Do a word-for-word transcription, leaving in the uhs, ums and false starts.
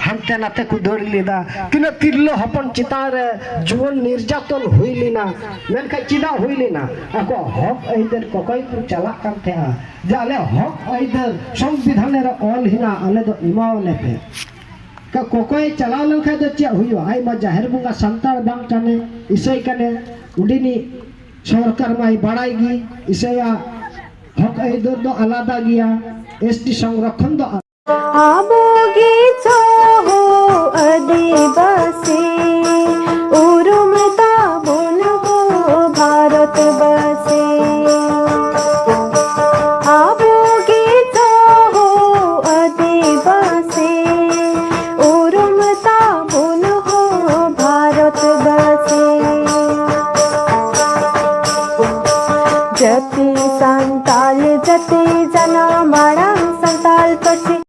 ᱦᱟᱱᱛᱮ ᱱᱟᱛᱮ ᱠᱚ ᱫᱟᱹᱲ ᱞᱮᱫᱟ᱾ ᱛᱤᱱᱟᱹᱜ ᱛᱤᱨᱞᱟᱹ ᱦᱚᱯᱚᱱ ᱪᱮᱛᱟᱱ ᱨᱮ ᱡᱩᱣᱟᱹᱱ ᱱᱤᱨᱡᱟᱛᱚᱱ ᱦᱩᱭ ᱞᱮᱱᱟ, ᱢᱮᱱᱠᱷᱟᱱ ᱪᱮᱫᱟᱜ ᱦᱩᱭ ᱞᱮᱱᱟ? ᱟᱠᱚᱣᱟᱜ ᱦᱚᱠ ᱟᱹᱭᱫᱟᱹᱨ ᱠᱚᱠᱚᱭ ᱠᱚ ᱪᱟᱞᱟᱜ ᱠᱟᱱ ᱛᱟᱦᱮᱸᱜᱼᱟ ᱡᱮ ᱟᱞᱮ ᱦᱚᱠ ᱟᱹᱭᱫᱟᱹᱨ ᱥᱚᱝᱵᱤᱫᱷᱟᱱ ᱨᱮ ᱚᱞ ᱦᱮᱱᱟᱜ, ᱟᱞᱮ ᱫᱚ ᱮᱢᱟᱣᱟᱞᱮ ᱯᱮ᱾ ᱠᱟ-, ᱠᱚᱠᱚᱭ ᱪᱟᱞᱟᱣ ᱞᱮᱱᱠᱷᱟᱱ ᱫᱚ ᱪᱮᱫ ᱦᱩᱭᱩᱜᱼᱟ? ᱟᱡ ᱢᱟ ᱡᱟᱦᱮᱨ ᱵᱚᱸᱜᱟ ᱥᱟᱱᱛᱟᱲ ᱵᱟᱝ ᱠᱟᱱᱮ, ᱤᱥᱟᱹᱭ ᱠᱟᱱᱮ, ᱩᱱᱤ ᱥᱚᱨᱠᱟᱨ ᱢᱟᱭ ᱵᱟᱲᱟᱭ ᱜᱮ, ᱤᱥᱟᱹᱭᱟᱜ ᱦᱚᱠ ᱟᱹᱭᱫᱟᱹᱨ ᱫᱚ ᱟᱞᱟᱫᱟ ᱜᱮᱭᱟ, ᱮᱥ ᱴᱤ ᱥᱚᱝᱨᱚᱠᱷᱚᱱ ᱫᱚ ᱟᱵᱚ ᱜᱮ ᱪᱚ ᱦᱳ ᱟᱹᱫᱤᱵᱟᱹᱥᱤ, ᱩᱨᱩᱢ ᱛᱟᱵᱚᱱ ᱦᱳ ᱵᱷᱟᱨᱚᱛᱵᱟᱹᱥᱤ᱾ ᱟᱵᱚ ᱜᱮ ᱪᱚ ᱦᱳ ᱟᱹᱫᱤᱵᱟᱹᱥᱤ, ᱩᱨᱩᱢ ᱛᱟᱵᱚᱱ ᱦᱳ ᱵᱷᱟᱨᱚᱛᱵᱟᱹᱥᱤ᱾ ᱡᱟᱹᱛᱤ ᱥᱟᱱᱛᱟᱞ ᱡᱟᱹᱛᱤ ᱡᱟᱱᱟᱢ ᱟᱲᱟᱝ ᱥᱟᱱᱛᱟᱞ ᱯᱟᱹᱨᱥᱤ᱾